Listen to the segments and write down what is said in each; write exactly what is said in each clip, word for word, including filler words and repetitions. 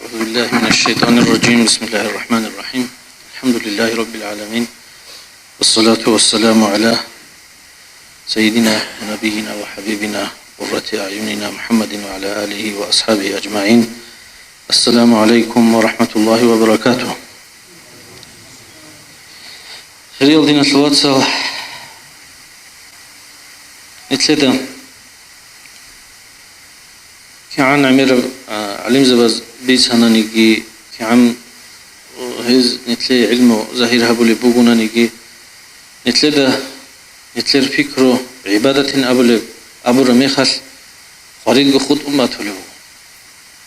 أعوذ بالله من الشيطان الرجيم. بسم الله الرحمن الرحيم. الحمد لله رب العالمين. والصلاة والسلام على سيدنا ونبينا وحبيبنا قرة أعيننا محمد وعلى آله وأصحابه أجمعين. السلام عليكم ورحمة الله وبركاته. Хириял диналъул вацал, нилъеда кигӀан гӀемераб, а, гӀалимзабаз бицананиги, кигӀан, о, гьез нилъее гӀилму загьир гьабулеб бугонаниги, нилъеда, нилъер пикру гӀибадатин абулеб, абураб мехалъ, хварилго хутӀун батулеб буго.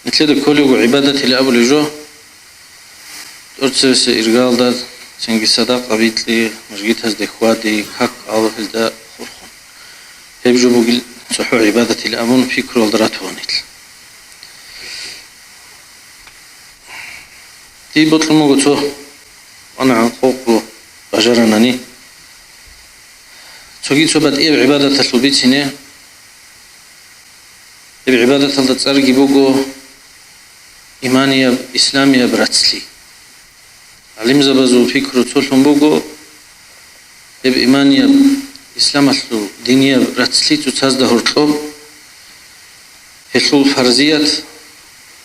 Нилъеда кколего гӀибадатилан абулеб жо, тӀоцевесеб иргаялда цинги садакъа бикьи, мажгитазде хьвади, как Аллагьилда хурхун. Гьеб жо бугел цохӀо гӀибадатилан абун пикруялда ратула нилъ. Дие бокьун буго цо, анагӀан къокъго бажаранани, цоги цо батӀияб гӀибадаталъул бицине. Гьеб гӀибадаталда цӀарги буго иманияб, исламияб рацлъи. ГӀалимзабазул пикру цолъун буго, гьеб иманияб, исламалъул динияб рацлъи цоцазда гьоркьоб, гьелъул фарзият,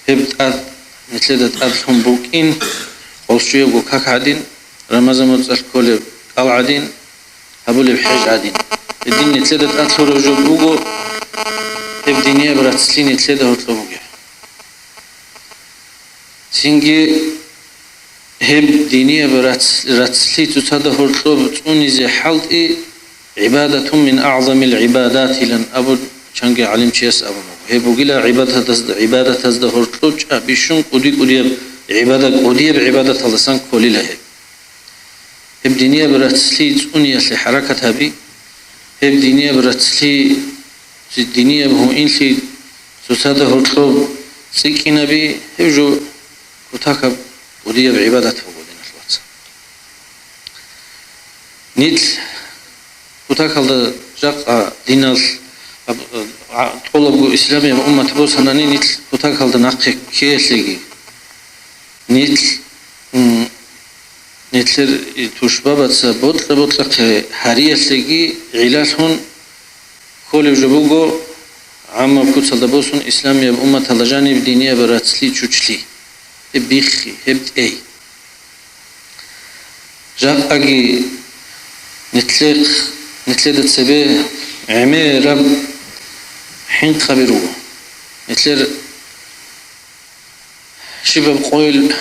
гьеб тӀад, нилъеда тӀад лъун букӀин, гъолщуябго как гӀадин, Рамазан моцӀалъ кколеб кӀал гӀадин, гьабулеб хӀеж гӀадин. Гьедин нилъеда тӀад лъураб жо буго, гьеб динияб рацлъи нилъеда гьоркьоб бугеб. Цинги гьеб динияб рац-, рацлъи цоцазда гьоркьоб цӀунизе хӀалтӀи, гӀибадатун мин агӀзамил гӀибадатилан абун чанги гӀалимчияс абун буго. Гьеб бугила гӀибадатаз-, гӀибадатазда гьоркьоб чӀа бищун кӀуди-кӀудияб гӀибадат, кӀудияб гӀибадаталдасан кколила гьеб. Гьеб динияб рацлъи цӀуниялъе хӀаракат гьаби, гьеб динияб рацлъи, динияб гьуинлъи цоцазда гьоркьоб цӀикӀкӀинаби, гьеб жо кутакаб кӀудияб гӀибадат буго, диналъул вацал. Нилъ кутакалда жакъа диналъ аб-, а, тӀолабго исламияб уммат босанани, нилъ кутакалда нахъе ккеялъеги, нилъ, м, нилъер и тушбабаца бокьа-бокьахъе гьариялъеги гӀиллалъун кколеб жо буго, гӀаммаб куцалда босун исламияб умматалда жаниб динияб рацлъи чучлъи, гьеб биххи, гьеб тӀей. Жакъаги нилъехъ-, нилъеда цебе гӀемераб хӀинкъаби руго. Нилъер щибаб къойил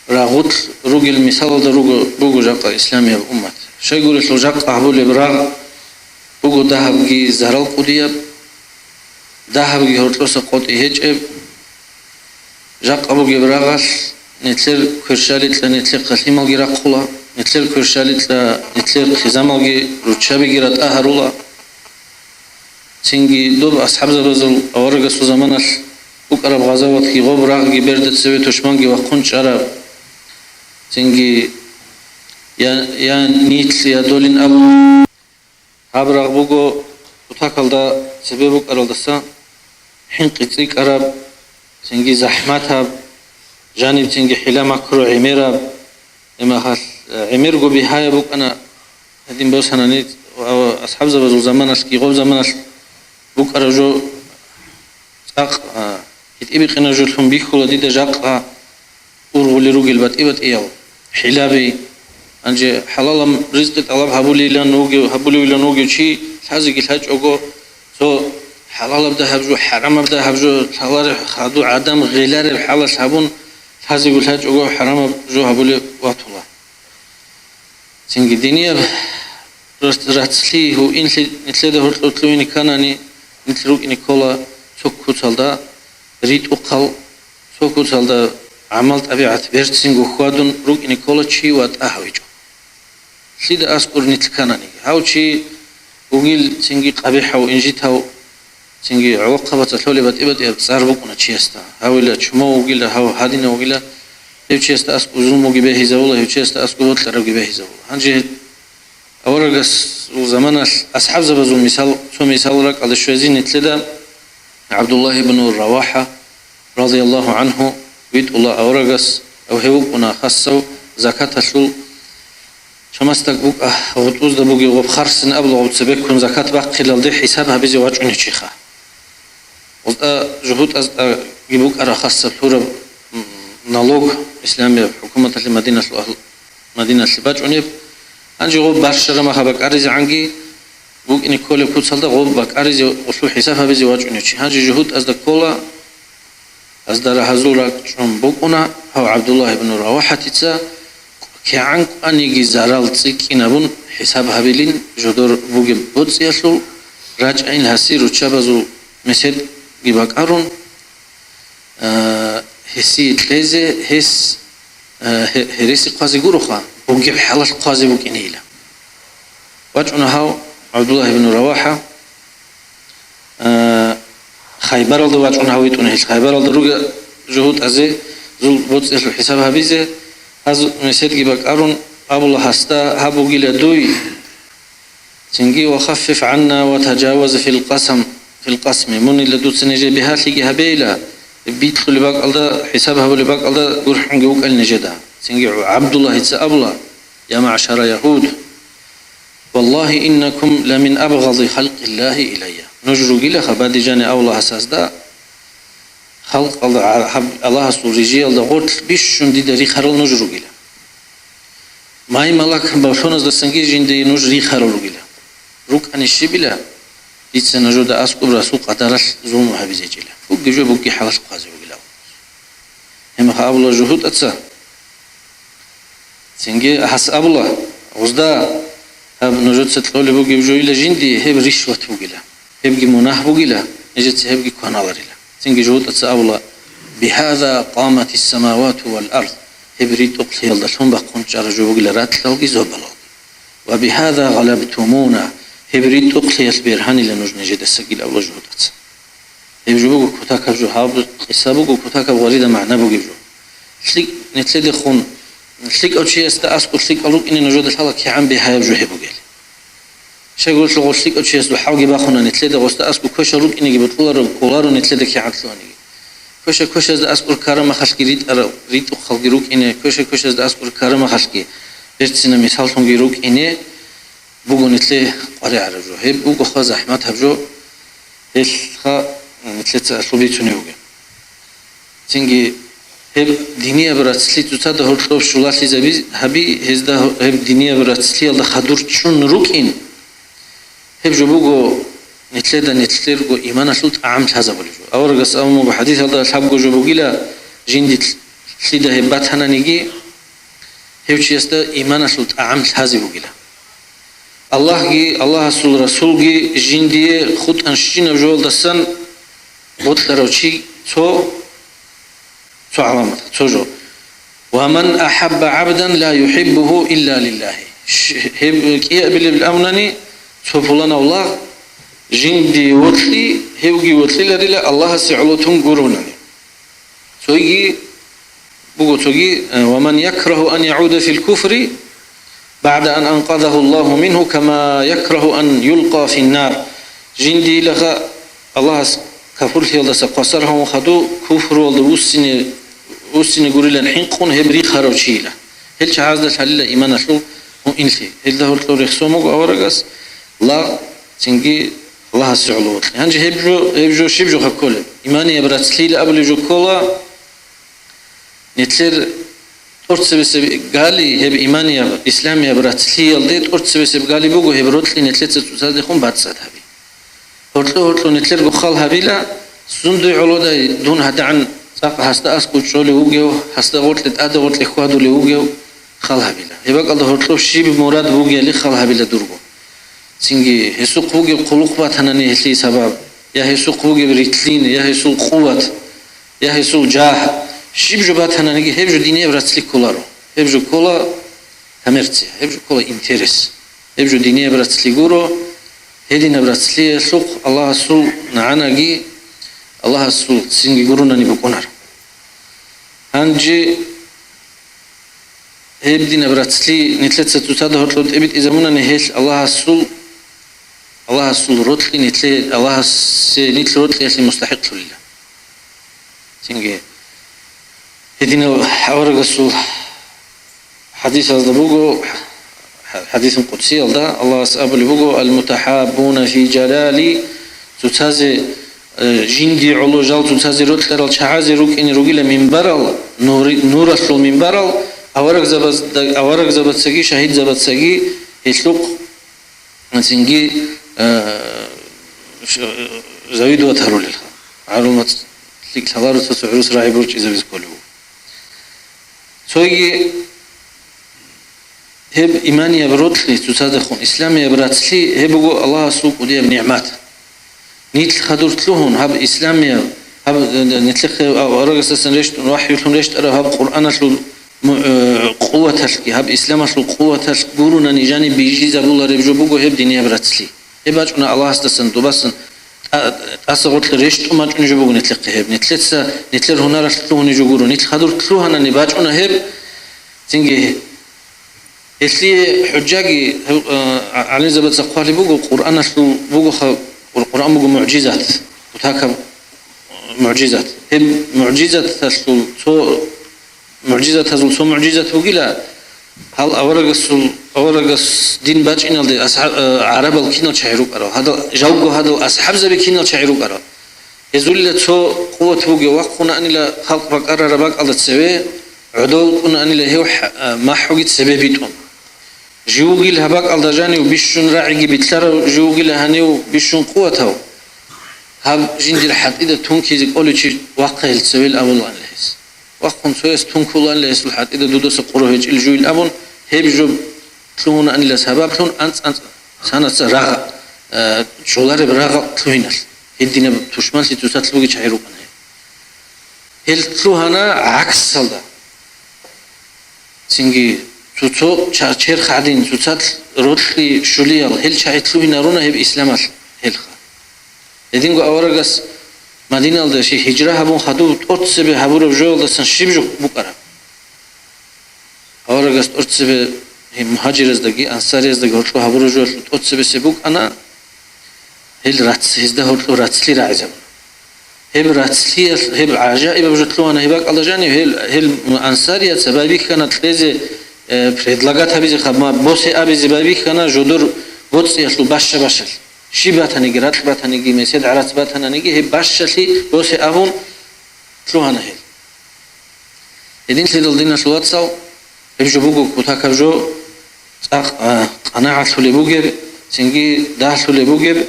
рагъулъ ругел мисалалда руго, буго жакъа исламияб уммат. Щайгурелъул жакъа гьабулеб рагъ буго дагьабги зарал кӀудияб, дагьабги гьоркьоса къотӀи гьечӀеб. Жакъа бугеб рагъалъ нилъер кверщаликьа нилъехъа лъималги рахъула, нилъер кверщаликьа нилъер хъизамалги руччабиги ратӀа гьарула. Цинги доб асхӀабзабазул аварагасул заманалъ букӀараб гъазаватги гъоб рагъги берда цеве тушманги вахъун чӀараб. Цинги я, я нилъ, я долин абун. Гьаб рагъ буго кутакалда цебе букӀаралдаса хӀинкъи цӀикӀкӀараб, цинги захӀматаб, жаниб цинги хӀила-макру гӀемераб, гьеб мехалъ, э, гӀемерго бигьаяб букӀана гьедин босанани, ва асхӀабзабазул заманалъги гъоб заманалъ букӀараб жо цӀакъ, а, гьитӀинаб бихьулеб жолъун бихьула дида жакъа ургъулел ругел батӀи-батӀиял хӀилаби. Гьанже хӀалалаб ризкъи тӀалаб гьабулилан вугев, гьабулевилан вугев чи лъазеги лъачӀого, цо хӀалалаб дагьаб жо, хӀарамаб дагьаб жо лъалареб, хадув гӀадан гъелареб хӀалалъ гьабун, лъазего лъачӀого хӀарамаб жо гьабулев ватула. Цинги динияб рац-, рацлъи гьуинлъи нилъеда гьоркьор лъугьине кканани, нилъ рукӀине ккола цо куцалда ритӀухъал, цо куцалда гӀамал-тӀабигӀат берцинго хьвадун рукӀине ккола чи ватӀа гьавичӀо. Лъида аскӀор нилъ ккананиги, гьав чи вугил цинги къабихӀав, инжитав, цинги гӀолохъабаца лъолеб батӀи-батӀияб цӀар букӀуна чиясда. Гьавила чумав вугила, гьав гьадинав вугила, гьев чиясда аскӀоб зулмуги бегьизавула, гьев чиясда аскӀоб бокьарабги бегьизавула. Гьанже аварагасул заманалъ асхӀабзабазул мисал, цо мисал ракӀалде щвезе нилъеда. ГӀабдуллагь ибн РавахӀа, радияллагьу гӀанхӀу, витӀула аварагас, ав гьев вукӀуна хасав закаталъул. Чамасдак букӀа, гъутӀузда бугеб гъоб харсин абула гъоб цебеккун закат бахъилалде хӀисаб гьабизе вачӀунев чиха. ГъутӀа жугьутӀаздаги букӀара хасаб лъураб, м, налог, исламияб хӀукуматалъе Мадиналъул агьл-, Мадиналъе бачӀунеб. Гьанже гъоб барщарамаха бакӀаризегӀанги букӀине кколеб куцалда гъоб бакӀаризе, гъулъул хӀисаб гьабизе вачӀунев чи. Гьанже жугьутӀазда ккола, гьазда рагьазул ракӀчӀун букӀуна гьав ГӀабдуллагь ибн РавахӀатица, кигӀан кӀваниги зарал цӀикӀкӀинабун хӀисаб гьабилин жодор бугеб боцӀиялъул, рачӀайин гьасие руччабазул меседги бакӀарун, а, гьесие кьезе, гьес, а, гье-, гьереси хъвазе гуроха, бугеб хӀалалъ хъвазе букӀинейила. ВачӀуна гьав ГӀабдуллагь ибн РавахӀа, а, Хайбаралда вачӀун гьавитӀун гьел. Хайбаралда ругел жугьутӀазе зул боцӀиялъул хӀисаб гьабизе, гьаз меседги бакӀарун абула гьасда, гьаб бугила дуй. Цинги: «Ва хаффиф гӀанна ва тажаваз фил къасам, фил къасми». Мунила дуца нижее бигьалъиги гьабейила, бикьулеб бакӀалда, хӀисаб гьабулеб бакӀалда гурхӀунги вукӀал нижеда. Цинги ГӀабдуллагьица абула: «Я маъшара ягьуд, валлагьи иннакум ла мин абгъази халкъиллагьи илайя». Нуж ругилаха, бадижани Аллагьасда, халкъалда гьаб-, Аллагьасул рижиялда гъорлъ бищун дида рихарал нуж ругила. Май-малак бавлъуназдасанги жиндие нуж рихарал ругила. РукӀани щибила, дица нужеда аскӀоб расул къадаралъ зулму гьабизечӀила. Бугеб жо бугеб хӀалалъ хъвазе бугила. Гьебмаха абула жугьутӀаца. Цинги гьас абула: «Гъузда, гьаб нужеца кьолеб бугеб жойила жиндие, гьеб ришват бугила, гьебги мунагь бугила, нижеца гьебги кваналарила». Цинги жугьутӀаца абула: «Бигьаза къаматис самавату вал ард», гьеб ритӀухълъиялдалъун бахъун чӀараб жо бугила ракьалги зобалалги. «Ва бигьаза гъалабтумуна», гьеб ритӀухълъиялъ бергьанила нуж нижедасагил абула жугьутӀаца. Гьеб жо буго кутакаб жо, гьаб къиса буго кутакаб гъварида магӀна бугеб жо. ЛъикӀ-, нилъедехун лъикӀав чиясда аскӀор лъикӀал рукӀине нужеда лъала кигӀан бигьаяб жо гьеб бугел. Щайгурелъул гъо лъикӀав чиясда хӀалги бахуна, нилъеда гъосда аскӀор квешал рукӀинеги бокьуларо, кколаро нилъеда кигӀан лъугьаниги. Квеша-квешазда аскӀор ккарамахалъги ритӀарал, ритӀухъалги рукӀине, квеша-квешазда аскӀор ккарамахалъги берцина мисаллъунги рукӀине буго нилъее къваригӀараб жо. Гьеб буго хва захӀматаб жо. Гьелъха нилъеца лъубицунев вугев. Цинги гьеб динияб рацлъи цоцазда гьоркьоб щулалъизаби гьаби, гьезда гьеб динияб рацлъиялда хадур чӀун рукӀин, гьеб жо буго нилъеда нилъерго иманалъул тӀагӀам лъазабулеб жо. Аварагас абун буго хӀадисалда лъабго жо бугила, жинди лъида гьеб батананиги, гьев чиясда иманалъул тӀагӀам лъазе бугила. Аллагьги, Аллагьасул Расулги жиндие хутӀанщинаб жоялдасан бокьарав чи цо, цо гӀаламат, цо жо. «Ва ман ахӀабба гӀабдан ла юхӀиббуху илла лиллагьи». Щ-, гьеб кӀиабилеб абунани, цо пуланав лагъ жиндие вокьи, гьевги вокьиларила Аллагьасе гӀоло тун гуронани. Цоги буго, цоги, э, «Ва ман якраху ан яуда фил куфри баъда ан анкъазаху Аллагьу мингьу, кама якраху ан юлкъа фин нар». Жиндиилагъа Аллагьас капурлъиялдаса хвасар гьавун хадув куфруялда вуссине, вуссине гурилан хӀинкъун гьеб рихарав чийила. Гьел чагӀазда лъалила иманалъул гьуинлъи. Гьелда гьоркьор рехсон буго аварагас лагъ, цинги Аллагьасе гӀоло вокьи. Гьанже гьеб жо, гьеб жо щиб жо кколеб? Иманияб рацлъила абулеб жо ккола, нилъер тӀорцебесеб гали, гьеб иманияб, исламияб рацлъиялде тӀорцебесеб гали буго гьеб рокьи нилъеца цоцаздехун бацӀцӀад гьаби. Гьоркьо-гьоркьо нилъерго хал гьабила, сундуй гӀолодай дун гьадагӀан цӀакъ гьасда аскӀов чӀолев вугев, гьасда гъоркье тӀада гъоркье хьвадулев вугев хал гьабила. Гьеб бакӀалда гьоркьоб щиб мурад бугели хал гьабила дурго. Цинги гьесухъ бугеб хъулухъ батанани гьелъие сабаб, я гьесухъ бугеб рилълъин, я гьесул къуват, я гьесул жагь, щиб жо батананиги, гьеб жо динияб рацлъи кколаро. Гьеб жо ккола коммерция, гьеб жо ккола интерес. Гьеб жо динияб рацлъи гуро, гьединаб рацлъиялъухъ Аллагьасул нагӀанаги, Аллагьасул цинги гуронани букӀунар. Гьанже гьеб динаб рацлъи нилъеца цоцазда гьоркьоб тӀибитӀизабунани гьелъ Аллагьасул, Аллагьасул рокьи нилъе, Аллагьасе нилъ рокьиялъе мустахӀикълъулила. Цинги Гьединав аварагасул хӀадисалда буго, хӀадисун къудсиялда Аллагьас абулеб буго: «Ал-мутахаббуна фи жалали», цоцазе, э, жинди гӀоло жал цоцазе рокьарал чагӀазе рукӀине ругила минбарал, нури-, нуралъул минбарал, аварагзабаз-, аварагзабацаги шагьидзабацаги гьелъухъ цинги, э, ш-, завидовать гьарулелха. ГӀарул мацӀ лъикӀ лъаларо, цо-цо гӀурус рагӀи борчӀизабизе кколев вуго. Цоги гьеб иманияб рокьи цоцадехун, исламияб рацлъи, гьеб буго Аллагьасул кӀудияб нигӀмат. Нилъ хадур лъугьун гьаб исламияб, гьаб, э, нилъехъе аварагасдасан рещтӀун, вахӀюлъун рещтӀараб гьаб Къуръаналъул му-, э, къуваталъги, гьаб исламалъул къуваталъ гурунани жаниб бижизабулареб жо буго гьеб динияб рацлъи. Гьеб бачӀуна Аллагьасдасан, добасан тӀа-, тӀаса гъоркье рещтӀун бачӀунеб жо буго нилъехъе гьеб. Нилъеца, нилъер гьунаралъ лъугьунеб жо гуро, нилъ хадур лъугьанани бачӀуна гьеб. Цинги гьелъие хӀужжаги гьев, а, гӀалимзабаца хъвалеб буго, Къуръаналъул бугоха, Къур-, Къуръан буго мугӀжизат, кутакаб мугӀжизат. Гьеб мугӀжизаталъул цо, мугӀжизатазул цо мугӀжизат бугила, гьал аварагасул, аварагас дин бачӀиналде асхӀаб-, а, гӀарабал кинал чагӀи рукӀарал, гьадал, жалго гьадал асхӀабзаби кинал чагӀи рукӀарал. Гьезулила цо къуват бугев вахъунаанила халкъ бакӀарараб бакӀалда цеве, гӀодов вукӀунаанила гьев хӀа-, а, махӀуги цебе битӀун. Живгил гьаб бакӀалда жанив бищун рагӀиги битлъарав, живгила гьанив бищун къуватав. Гьаб жиндир хӀатӀида тункизе кӀолев чи вахъа гьел цевел абулаанила гьес. Вахъун цояс тункулаанила гьесул хӀатӀида дудаса къуро гьечӀил жуйил абун, гьеб жо лъугьунаанила сабаблъун анцӀ-анцӀ санаца рагъ-, э, чолареб рагъ лъугьиналъ. Гьединаб тушманлъи цоцалъ бугел чагӀи рукӀана гьел. Гьел лъугьана гӀаксалда. Цинги цо-цо ча-, черх гӀадин, цоцалъ ролъи щулиял гьел чагӀи лъугьинаруна гьеб исламалъ гьелха. Гьединго аварагас Мадиналда щай гьижра гьабун хадуб тӀоцебе гьабураб жоялдасан щиб жо букӀараб? Аварагас тӀоцебе, гьеб мугьажираздаги ансарияздаги гьоркьоб гьабураб жоялъул тӀоцебесеб букӀана, гьел рац-, гьезда гьоркьоб рацлъи рагӀизабуна. Гьеб рацлъиялъ, гьеб гӀажаибаб жо лъугьана гьеб бакӀалда жанив, гьел, гьел ансарияца байбихьана кьезе, э, предлагать гьабизе, хаб-, ма-, босе абизе байбихьана жодор боцӀиялъул баща-бащалъ. Щиб батаниги, ракь батаниги, месед гӀарац батананиги, гьеб бащалъи босе абун лъугьана гьел. Гьединлъидал, диналъул вацал, гьеб жо буго кутакаб жо, цӀакъ, а, къанагӀатлъулеб бугеб, цинги дагьлъулеб бугеб,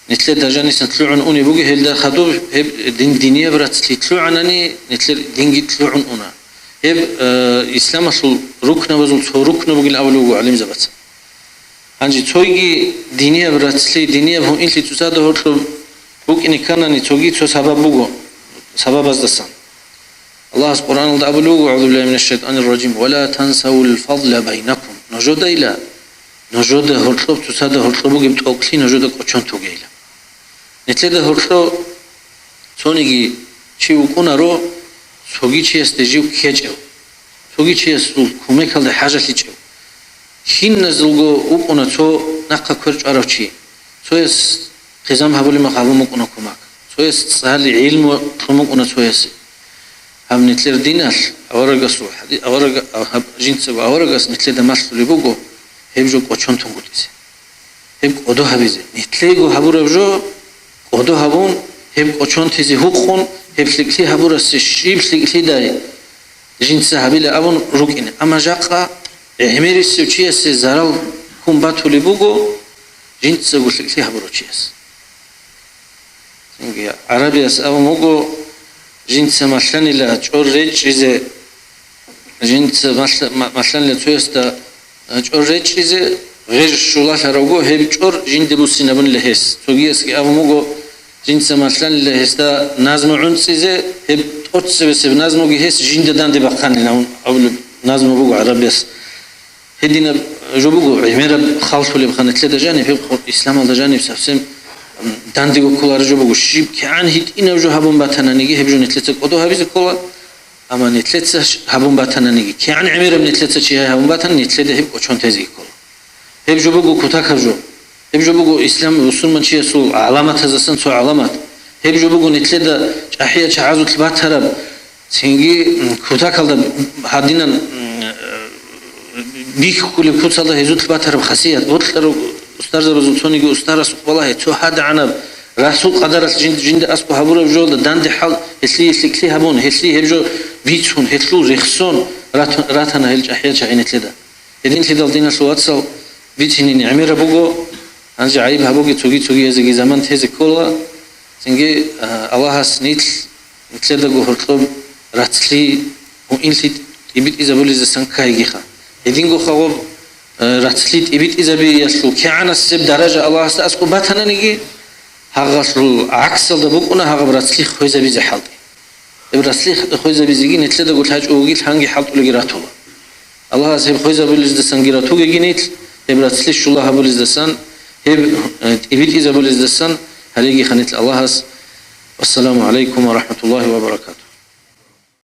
нилъеда жанисан лъугӀун унеб бугеб, гьелда хадуб гьеб дин, динияб рацлъи лъугӀанани, нилъер динги лъугӀун уна. Гьеб, э, исламалъул рукнабазул цо рукну бугин абулеб буго гӀалимзабаца. Гьанже цойги динияб рацлъи, динияб гьуинлъи цоцазда гьоркьоб букӀине кканани, цоги цо сабаб буго, сабабаздасан. Аллагьас Къуръаналда абулеб буго: «АгӀузу биллагьи минаш шайтӀанир ражим. Ва ла тансавул фадла байнакум». Нужедайила, нужеда гьоркьоб, цоцазда гьоркьоб бугеб тӀокӀлъи нужеда кӀочон тугейила. Нилъеда гьоркьо цониги чи вукӀунаро, цоги чиясде жив ккечӀев, цоги чиясул кумекалде хӀажалъичӀев. Киназулго вукӀуна цо нахъа квер чӀварав чи, цояс хъизан гьабулеб мехалъ гьабун букӀуна кумек, цояс цӀали гӀилму кьун букӀуна цоясе. Гьаб нилъер диналъ аварагасул хӀади-, аварага-, гьаб жинцаго аварагас нилъеда малъулеб буго гьеб жо кӀочон тунгутӀизе. Гьеб кӀодо гьабизе. Нилъего гьабураб жо кӀодо гьабун, гьеб кӀочонтизе гьукъун, гьеб лъикӀлъи гьабурасе щиб лъикӀлъидай жинца гьабила абун рукӀине. Амма жакъа гӀемерисев чиясе зарал ккун батулеб буго жинцаго лъикӀлъи гьабурав чияс. Цинги гӀарабияс абун буго, жинца малъанила чӀор речӀчӀизе, жинца малъа-, ма-, малъанила цоясда, а, чӀор речӀчӀизе, гъеж щулалъаравго, гьеб чӀор жинде буссинабунила гьес. Цогиясги абун буго, жинца малъанила гьесда назму гӀунцӀизе, гьеб тӀоцебесеб назмуги гьес жинда данде бахъанила абулеб назму буго гӀарабияс. Гьединаб жо буго, гӀемераб халлъулеб ха нилъеда жаниб, гьеб къо-, исламалда жаниб совсем, м, дандего кколареб жо буго. Щиб кигӀан гьитӀинаб жо гьабун батананиги, гьеб жо нилъеца кӀодо гьабизе ккола, амма нилъеца щ-, гьабун батананиги, кигӀан гӀемераб нилъеца чи гьай гьабун батани, нилъеда гьеб кӀочон тезеги ккола. Гьеб жо буго кутакаб жо. Гьеб жо буго ислам, мусулманчиясул гӀаламатаздасан цо гӀаламат. Гьеб жо буго нилъеда чӀахӀиял чагӀазулъ батараб Цинги, м, кутакалда гьадинан, м, э, бихьулеб куцалда гьезулъ батараб хасият, бокьараб устарзабазул цониги устарас балагье, цо гьадагӀанаб расул къадаралъ жин-, жинда аскӀо гьабураб жоялда данде хӀал, гьелъие лъикӀлъи гьабун, гьелъие гьеб жо бицун, гьелъул рехсон ратун-, ратана гьел чӀахӀиял чагӀи нилъеда. Гьединлъидал, диналъул вацал, бицине гӀемераб буго, гьанже гӀайиб гьабуге, цоги-цогиязеги заман тезе ккола, цинги, а, Аллагьас нилъ, нилъедаго гьоркьоб рацлъи, гьуинлъи тӀибитӀизабулездасан ккайгиха. Гьединго хагъоб, а, рацлъи тӀибитӀизабиялъул кигӀанасеб даража Аллагьасда аскӀоб батананиги, гьагъалъул гӀаксалда букӀуна гьагъаб рацлъи хвезабизе хӀалтӀи. Гьеб рацлъи хвезабизеги нилъедаго лъачӀого вугил, гьанги хӀалтӀулеги ратула. Аллагьас гьеб хвезабулездасанги ратугеги нилъ, гьеб рацлъи щула гьабулездасан, гьеб, э, тӀибитӀизабулездасан гьареги ханилъ Аллагьас. Вассаламу гӀалайкум ва рахӀматуллагьи ва баракатугь.